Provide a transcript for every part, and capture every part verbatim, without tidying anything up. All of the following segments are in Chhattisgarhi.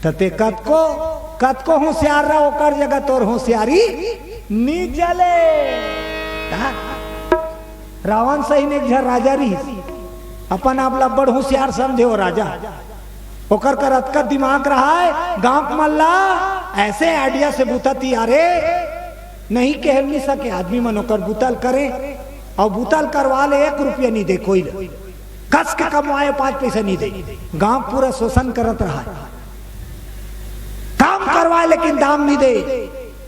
त ते कतको, कतको होशियार रह, ओकर जगह तोर होशियारी नी चले। का? रावण सही ने एक झन राजा रहिस, अपन आप ला बड़ होशियार समझे हो राजा। ओकर कर अतका दिमाग रहा है, गांव के मन ला ऐसे idea से बुता तियारे, नहीं कहे नी सके आदमी मन ओकर बुता ल करे, अउ बुता ल करवा ले, एक रुपया नी दे कोई ले। कस के कमवाए, पांच पैसा नी दे। गांव पूरा शोषण करत रहा है। काम करवाए लेकिन दाम नी दे,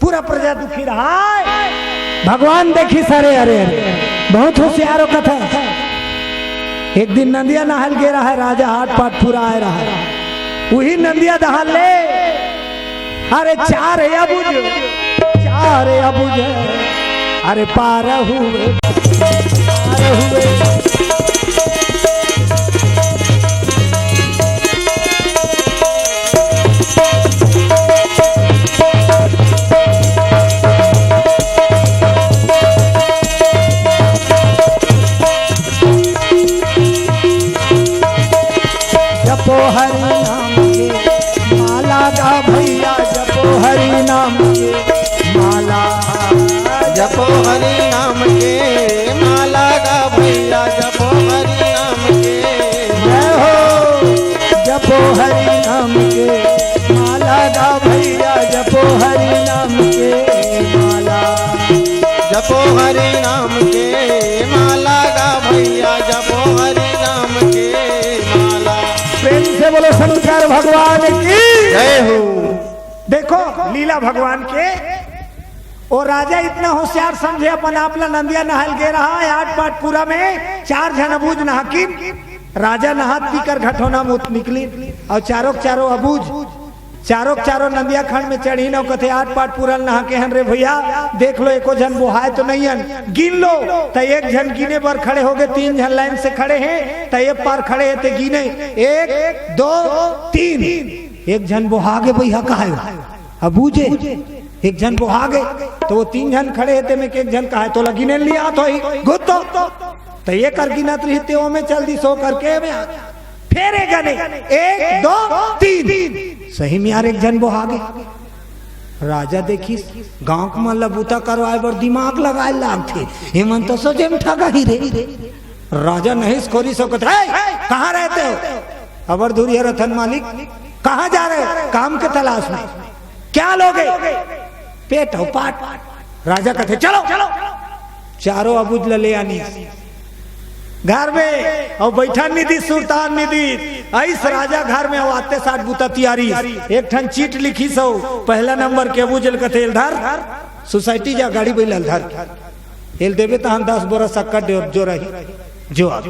पूरा प्रजा दुखी रहा है। भगवान देखिस, अरे, अरे, अरे, बहुत होशियार हो कथा। एक दिन नंदिया नहाय ल गे रहा है, राजा हाट पाट पूरा आए रहा है। उही नंदिया दहाल ले, अरे, चार हे अबुझ, चार हे अबुझ, अरे, पार हुए, पार हुए। जपो हरि नाम के माला गा भैया, जपो हरि नाम के माला। जपो हरि नाम के माला गा भैया, जपो हरि नाम के। जय हो। जपो हरि नाम के माला गा भैया, जपो हरि नाम के माला। जपो हरि नाम के माला गा भैया, जपो हरि नाम के माला। प्रेम से बोलो शंकर भगवान की। जय हो। देखो लीला भगवान के, ओ राजा इतना होशियार समझे अपन आप ला, नंदिया नहाय ल गे रहा है, आठ पाट पूरा में चार झन अबुझ नहाकिन। राजा नहात पीकर घटोना मुत निकली, अउ चारों के चारों अबुझ, चारों के चारों नंदिया खंड में चढ़िन अउ कथे, आठ पाट पूरा ल नहा के हन रे भैया, देख लो एको झन बोहाय तो नहीं हन, गिन लो। त एक झन गिने बर खड़े होगे, तीन झन लाइन से खड़े हैं, त एक पार खड़े हे ते गिने, एक, दो, तीन। एक झन बोहा गे भैया, कहायो अबुझ हे। एक झन बोहा गे, त ओ तीन झन खड़े हे, तेमे के एक झन कहाय, तोला गिने ल नी आत होही, गुत्तो। त एकर गिनत रहिस ते ओमे चल दिस, ओ करके एमे आ। फेर ए गने, एक, दो, तीन। सही में यार, एक झन बोहा गे। राजा देखिस, गांव के मन ल बूता करवाए बर दिमाग लगाए ल लागथे, एमन तो सोचे म ठगही रे। राजा नहिस खोरिस, कथे, "ए, कहाँ रहते हो?" अबर धुरिया रथन मालिक, "कहाँ जा रहे हो?" "काम के तलाश में।" "क्या लोगे?" "पेट अउ पाट।" राजा कथे, "चलो।" चारों अबुझ ल ले आनिस घर में, अउ बइठन नी दिस, सुरतान नी दिस। अइस राजा घर में, अउ आते साठ बूता तियारिस। एक ठन चीट लिखिस अउ पहला नंबर के अबुझ ल कथे, "एल धर, सोसाइटी जा, गाड़ी बइला ल धर।" एल देबे तहन दस बोरा शक्कर दे, जो रही, जो आ।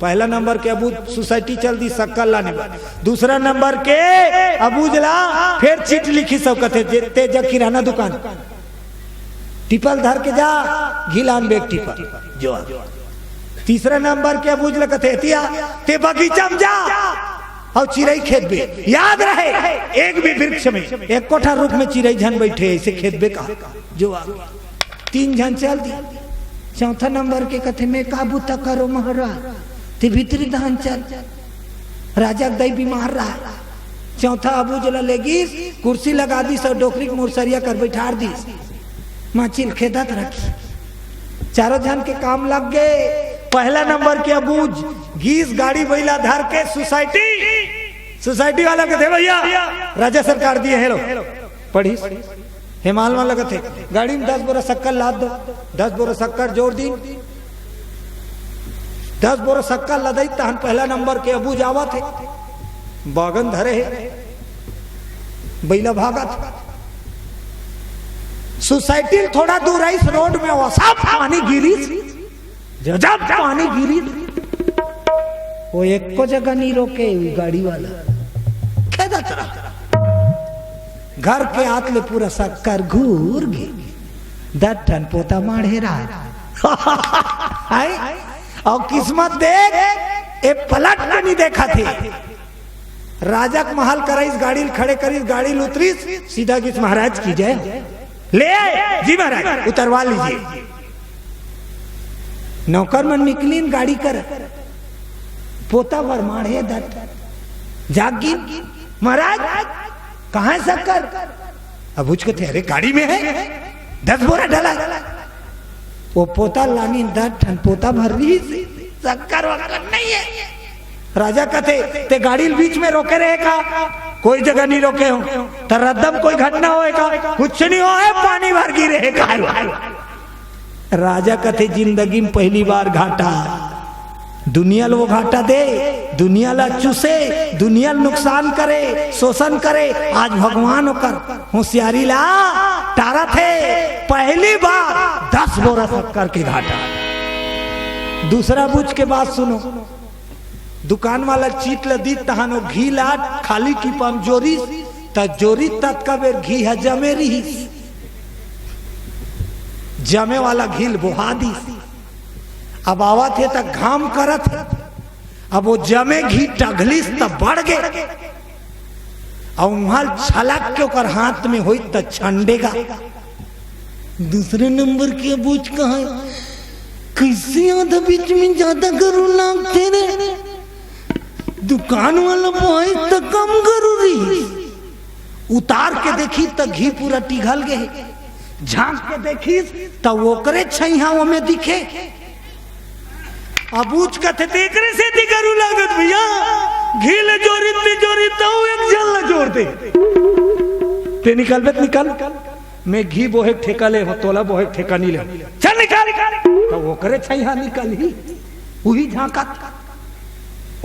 पहला नंबर के अबुझ सोसाइटी चल दिस शक्कर लाने बर। दूसरा नंबर के अबुझ ला फेर चीट लिखिस अउ कथे, "जे ते जा किराना दुकान, टिपल धर के जा, घी लान बे एक टिपल, जो आ।" तीसरा नंबर के अबुझ ला कथे, "एतिया, ते बगीचा म जा, अउ चिरई खेदबे, याद रहे, एक भी वृक्ष में, एको ठा रुख में चिरई झन बइठे, अइसे खेदबे का, जो आ।" तीन झन चल दिस। चौथा नंबर के कथे, "मैं का बूता करों महाराज, ते भीतरी दान चल।" राजा के दाई बीमार रहा। चौथा अबुझ ला लेगिस, कुर्सी लगा दिस अउ डोकरी के मुरसरिया कर बइठार दिस। माची ल खेदत रखिस। चारों झन के काम लग गे। पहला नंबर के अबुझ गिस गाड़ी बइला धर के सोसाइटी, सोसाइटी वाला कथे, "भैया, राजा सरकार दिए हे लो।" पढ़िस। हेमाल वाला कथे, "गाड़ी में दस बोरा शक्कर लाद दो।" दस बोरा शक्कर जोर दिस। दस बोरा शक्कर लदइस तहन पहला नंबर के अबुझ आवत हे, बागन धरे हे, बइला भागत हे। सोसाइटी ल थोड़ा दूर आइस, रोड में वो सब पानी गिरिस, जब पानी गिरिस, वो एको जगह नी रोके, वो गाड़ी वाला खेदत रहा। घर के आत ले पूरा शक्कर घूर गे। दस ठन पोता माढ़े रहा। हाय, अउ किस्मत देख, ए पलट के नी देखत हे। राजा के महल कर आइस, गाड़ी ल खड़े करिस, गाड़ी ल उतरिस, सीधा गिस, "महाराज की जय।" ले आए, "जी महाराज, उतरवा लीजिए।" नौकर मन निकलिन गाड़ी कर, पोता भर माढ़े दत, जागिन, "महाराज, कहाँ है शक्कर? अबूझ कथे, अरे गाड़ी में है, दस बोरा डाला। वो पोता लानी, दस ठन पोता भर रही, शक्कर वक्कर नहीं है। राजा कथे, ते गाड़ी ल बीच में रोके रहे का? कोई जगह नहीं रोके हो। त रद्दा म कोई घटना होय का? कुछ नहीं होय, पानी भर गिरे हे का? राजा कथे, जिंदगी में पहली बार घाटा। दुनिया ल वो घाटा दे, दुनिया ल चूसे, दुनिया ल नुकसान करे, शोषण करे। आज भगवान ओकर होशियारी ला टारत हे। पहली बार दस बोरा शक्कर के घाटा। दूसरा अबूझ के बात सुनो। दुकान वाला चीट ल दीस, तहान ओ घी ला खाली टीपा म जोरिस, त जोरिस ततका बेर घी ह जमे रिहिस। जमे वाला घी ल बोहा दीस। अब आवत हे त घाम करत हे। अब वो जमे घी टघलिस त बढ़ गे। अउ उहाँ ल छलक के ओकर हाथ में होई त छंडेगा। दूसरे नंबर के अबूझ कहा, कैसे आधा बीच में ज्यादा गरू लागथे रे? दुकान वाला बोहाइस त कम गरू रहिस। उतार के देखिस त घी पूरा टिघल गे हे। झांक के देखिस त ओकरे छइहां ओमे दिखे। अबूझ कथे, तेकरे सेती गरू लागत भैया, घी ल जोरिस ते जोरिस त एक झन ल जोर दे। ते निकलबे त निकल, मैं घी बोहे के ठेका ले हो, तोला बोहे के ठेका नहीं ले। चल निकल, त ओकरे छइहां निकलही, उही झांकत।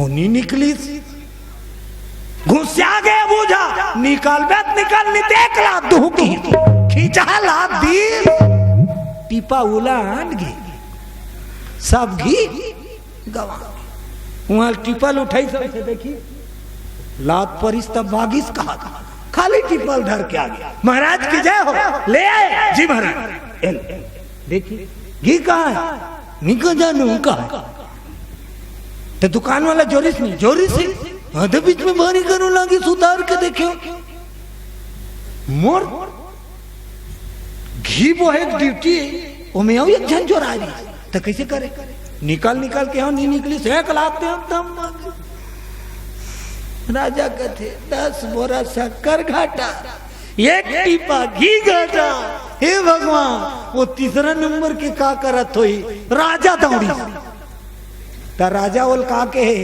ओ नी निकलिस। घुसिया गे अबूझ, निकलबे त निकल, नहीं ते एक लात दूहूं कहिके। खींचा लात दीस, टीपा उलान गे, सब घी गवा। उहाँ टीपा ल उठाइस, अइसे देखिस, लात परिस तब भागिस कहा, खाली टीपा ल धर के आगे। महाराज की जय हो, ले आए जी महाराज। ए ले, देखिस, घी कहाँ है? निकल जाने कहा। त दुकान वाला जोरिस नहीं, जोरिस हे। आधा बीच में भारी गरू लागिस, उतार के देखे, मोर घी बोहे के ड्यूटी, ओमे अउ एक झन जोर आ रही, त कैसे करे? निकल निकल के हो, नहीं निकलिस, एक लात दे हम तब। राजा कथे, दस बोरा शक्कर घाटा, एक टीपा घी घाटा। हे भगवान, वो तीसरा नंबर के का करत होही? राजा दौड़ी। त राजा ओल का कहे,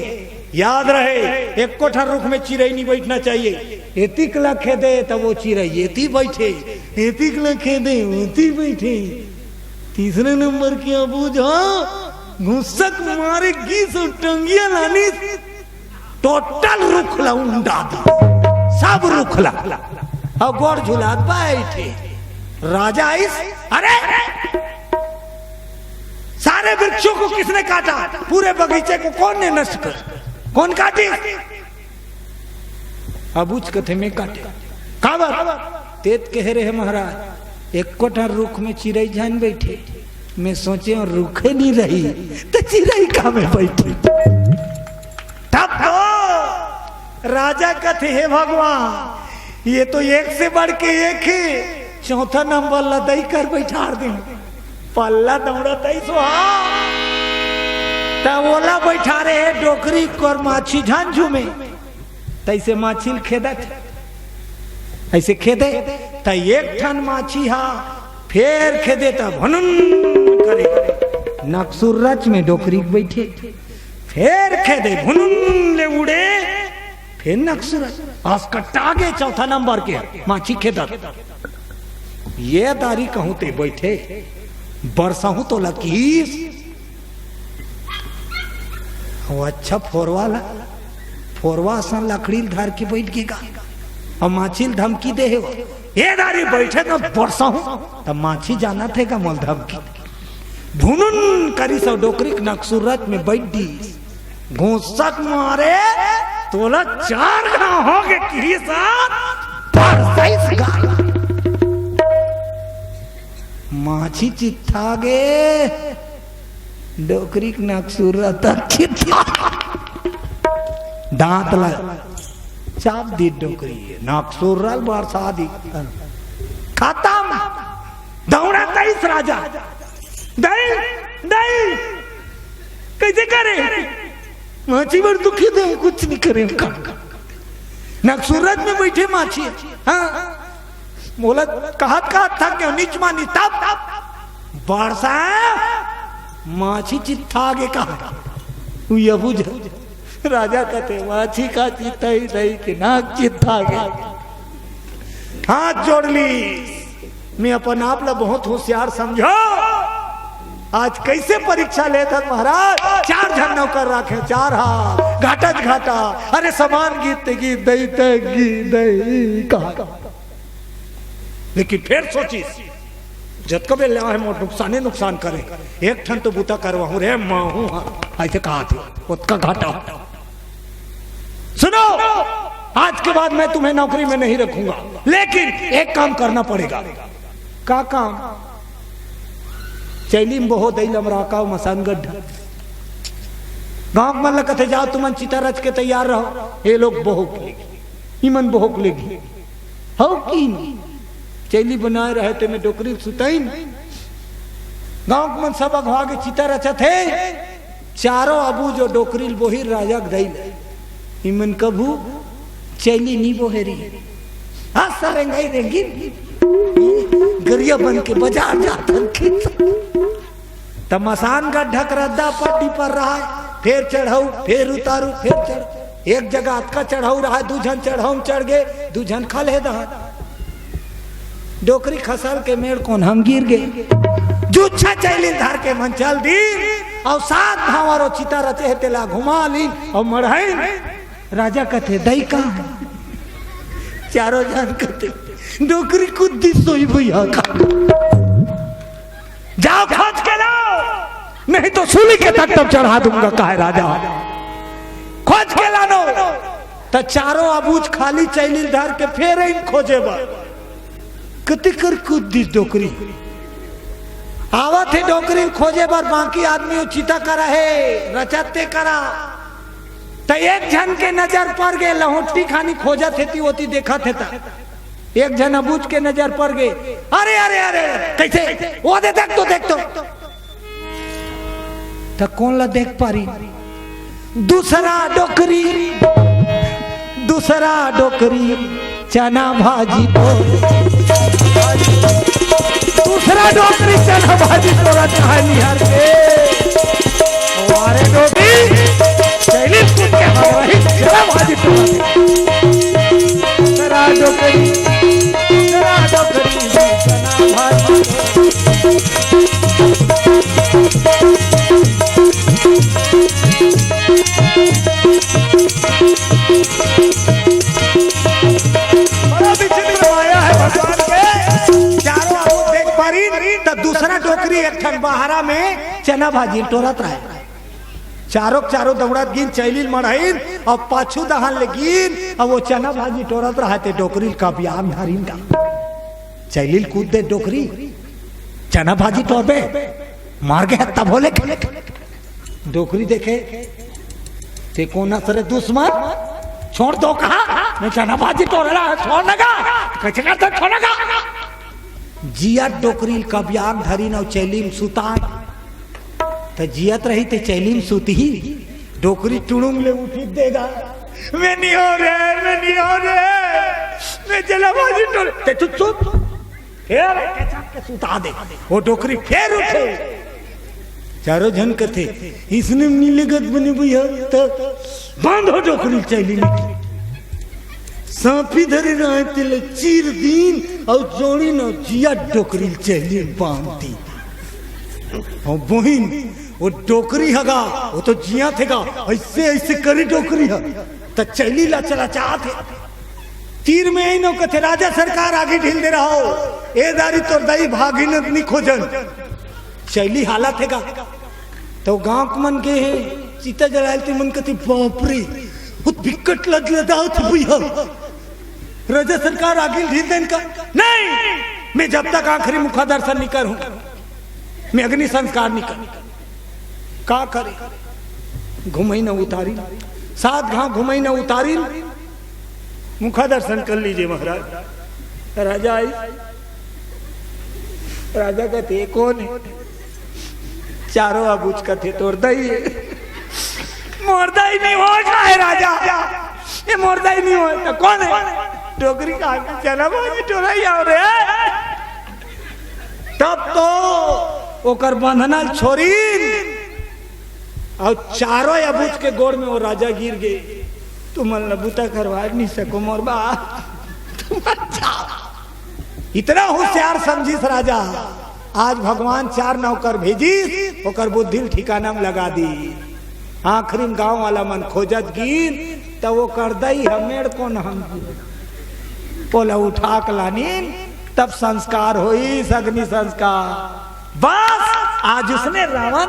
याद रहे, एको ठन रुख में चिरई नहीं बैठना चाहिए। एतिक ल खेदे त वो चिरई एती बैठे, एतिक ल खेदे ओती बैठे। तीसरे नंबर के अबूझ घुसक मारे गिस अउ टंगिया लानिस, टोटल रुख ला उंडा दी, सब रुख ला। अउ गोड़ झुलात बैठे। राजा आइस, अरे, सारे वृक्षों को किसने काटा? पूरे बगीचे को कौन ने नष्ट कर, कौन काटी? अबूझ कथे, मैं काटे। काबर? ते त कहे रहे महाराज, एको ठन रुख में चिरई झन बैठे। मैं सोचे, रुखे नहीं रही त चिरई का में बैठी? तब तो राजा कथे, हे भगवान, ये तो एक से बढ़ के एक हे, चौथा नंबर ला दई कर बैठार दे। पल्ला दौड़त आइस ओ हा। त ओला बैठारे हे डोकरी कर, माछी झन झूमे। तइसे माछी ल खेदत, अइसे खेदे, त एक ठन माछी हा फेर खेदे, त भनुन करे, नकसुर रच में डोकरी के बैठे। फेर खेदे, भुनुन ले उड़े, फेर नकसुर। आस कट्टा गे चौथा नंबर के, माछी खेदत। ये दारी कहूं ते बैठे, बरसहूं तोला किहिस। वो अच्छा फोरवा ला, फोरवा असन लकड़ी ल धर के बैठ गे गा। अउ माछी ल धमकी दे हे वो, ये दारी बैठे त बरसहूं, त माछी जानत हे गा मोल धमकी। भुनुन करिस अउ डोकरी के नकसुर रच में बैठ दिस। घूंसक मारे, तोला चार घांव हो गे किहिस, परसइस गा। माछी चित्था गे, डोकरी के नकसुर रच चित्था। दांत ला चाप दी डोकरी, नकसुर ल बरसा दी। खतम। दौड़त आइस राजा। दई, दई, कइसे करे? माछी बर दुखी दे, कुछ नहीं करे। नग सूरज में बइठे माछी। हाँ, मोला कहत कहत थक गेंव, नीच मानी तब, तब बरसा माछी चित्था गे कहा। उइया बुझ राजा कथे, "माछी का चित्था ही नहीं कि नाग चित्था गे।" हाथ जोड़ ली। मैं अपन आप ला बहुत होशियार समझों। आज कइसे परीक्षा लेथन महाराज? चार झन नौकर राखे, चार हाथ, घाटा च घाटा। अरे समान गीत ते गीत दई ते गीत दई कहा। लेकिन फेर सोचिस, जतका बेर ले आहे मोर नुकसाने नुकसान करे, एक ठन तो बूता करवाहूं रे, महूं हा, अइसे कहा थे, ओतका घाटा। सुनो, आज के बाद मैं तुम्हें नौकरी में नहीं रखूंगा, लेकिन एक काम करना पड़ेगा। का काम? चैली म बोहो दई ल अमराका अउ मसान गड्ढा। गांव के मन ल कथे, "जाओ तुमन चिता रच के तैयार रहो, ये लोग बोहो के लेगी, इमन बोहो के लेगी।" हव कि नहीं? चैली बनाए रहे ते में डोकरी ल सुतइन। गांव के मन सब अघवा के चिता रचत हे। चारों अबूझ ओ डोकरी ल बोहिर राजा के दई ल। इमन कभू चैली नी बोहे रही। हाँ, सारे गई रेंगी। गरिया बन के बाजार जात हन खेत। त मसान गड्ढा के रद्दा पड्डी पर रहा, फेर चढ़ऊ, फेर उतारू, फेर चढ़। एक जगह अतका चढ़ऊ रहा, दू झन चढ़ऊ म चढ़ गे, दू झन खल्हे दहा। डोकरी खसल के मेड़ कोन हम गिर गे। जुच्छा चैली ल धर के मन चल दीन, अउ सात भांवर ओ चिता रचे हे तेला घुमा लीन, अउ मढ़ाइन। राजा कथे, "दई कहाँ हे?" चारों झन कथे, "डोकरी कुद्दी सोई भैया का।" "जाओ खोज के लाओ, नहीं तो सूली के तख्ता म चढ़ा दूंगा," कहे राजा। "खोज के लानो।" त चारों अबूझ खाली चैली ल धर के फेर आइन खोजे बर। कति कर कुद्दी डोकरी। आवत हे डोकरी ल खोजे बर, बाकी आदमी ओ चिता करा हे, रचत ते करा। त एक झन के नजर पर गे, लहोटी खानी खोजत हे ती ओती देखत हे त एक झन अबूझ के नजर पर गे। "अरे, अरे, अरे, कइसे? ओ दे देख तो, देख तो।" त कोन ला देख पारी? दूसरा डोकरी, दूसरा डोकरी चना भाजी टोर। दूसरा डोकरी चना भाजी टोरत हे निहर के। अरे डोकरी, चैली कूद के हमारी चना भाजी टोरत हे। दूसरा डोकरी, दूसरा डोकरी चना भाजी टोरत हे। बड़ा विचित्र माया हे भगवान के। चारों ओर देख पारी, त दूसरा डोकरी एक ठन बहरा में चना भाजी टोरत रहे। चारों के चारों दउड़त गिन, चैली ल मढ़ाइन, अउ पाछू दहान ले गिन, अउ ओ चना भाजी टोरत रहे ते डोकरी ल कबियाग धरिन गा। चैली ल कूद दे डोकरी, चना भाजी टोरबे, मर गे हत्ता भोले के। डोकरी देखे, "ते कोन हस रे दुश्मन? छोड़ दो कहा, मैं चना भाजी टोरेला हे, छोड़ ना गा, कइसे करते, छोड़ ना गा।" जियत डोकरी ल कबियाग धरिन अउ चैली म सुताय। त जियत रही ते चैली म सुतही, डोकरी टुड़ुंग ले उठी देगा। "मैं नहीं हो रे, मैं नहीं हो रे, मैं चना भाजी टोर।" ते चुप, चुप। फेर एके चाप के सुता दे। ओ डोकरी फेर उठे। चारों झन कथे, "इसने नी लेगत बने भैया, त बांधो डोकरी ल चैली ल।" सांपी धरे रहे तेला चीर दीन, अउ जोड़िन अउ जियत डोकरी ल चैली ल बांध दीन। अउ बोहिन, ओ डोकरी ह गा, ओ तो जियत हे गा, अइसे अइसे करे डोकरी ह, त चैली ल चलाचात हे। तीर में आइन अउ कथे, "राजा सरकार आगी ढील दे रहो, ए दारी तोर दाई भागिन नी खोजन।" चैली हालत हे गा, त गांव के मन गे हे, चिता जलाय ल ते मन कथे, "बाप रे, ओ बिकट लदलदावत हे भैया, राजा सरकार आगी ढील देन का?" "नहीं, मैं जब तक आखिरी मुखा दर्शन नी करहूं, मैं अग्नि संस्कार नी करहूं।" का करे? घुमई न उतारिन, सात घांव घुमई न उतारिन, "मुखा दर्शन कर लीजिए महाराज।" राजा आई, राजा कथे, "कोन हे?" चारों अबूझ कथे, "तोर दाई हे।" "मोर दाई नहीं हो का हे राजा?" ये मोर दाई नहीं होय त कोन हे? डोकरी कहा के चला भाई टोला ही आओ रे। तब तो ओकर बंधना ल छोरिन अउ चारों अबूझ के गोड़ में वो राजा गिर गे। तुमन ल बूता करवा नहीं सको मोर बा। तुमन जाओ। इतना होशियार समझिस राजा, आज भगवान चार नौकर भेजिस, ओकर बुद्धि ल ठिकाना में लगा दी। आखिरी में गांव वाला मन खोजत गिन, त वो कर दई हमेड़ कोन हम ओला उठा के लानिन, तब संस्कार होइस, अग्नि संस्कार। बस आज उसने रावण,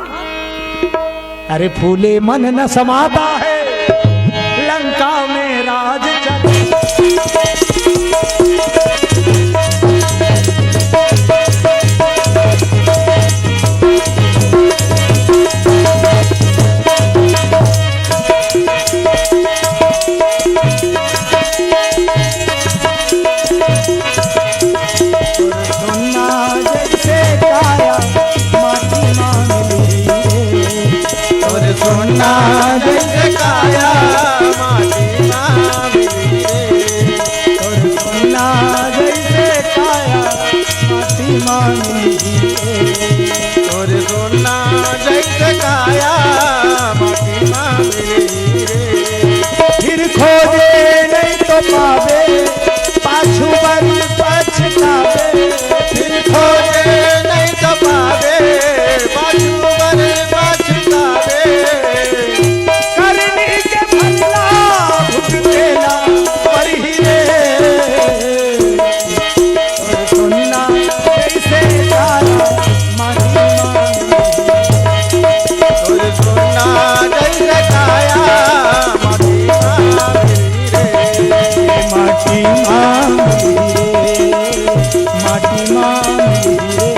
अरे फूले मन न समाता है, लंका में राज चल। सोना जैसे काया माटी मा मिली रे। तोर सोना जैसे काया माटी मा मिली रे। तोर सोना जैसे काया माटी मा मिली रे। तोर सोना जैसे काया माटी मा मिली रे। फिर खोजे नहीं तो पावे, पाछू बर पछतावे। फिर खोजे नहीं तो पावे, पाछू बर पछतावे। करनी के फैसला भुगतेला परही रे। सोना जैसे काया माटी मा मिली रे। तोर सोना जैसे काया माटी मा मिली रे। माटी मा मिली रे, माटी मा मिली रे।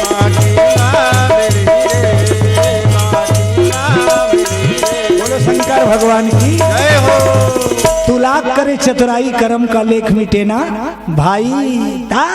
माटी मा मिली रे, माटी मा मिली रे। बोलो शंकर भगवान की। जय हो। तुलाक करे चतुराई, करम का लेख मिटे ना भाई। ता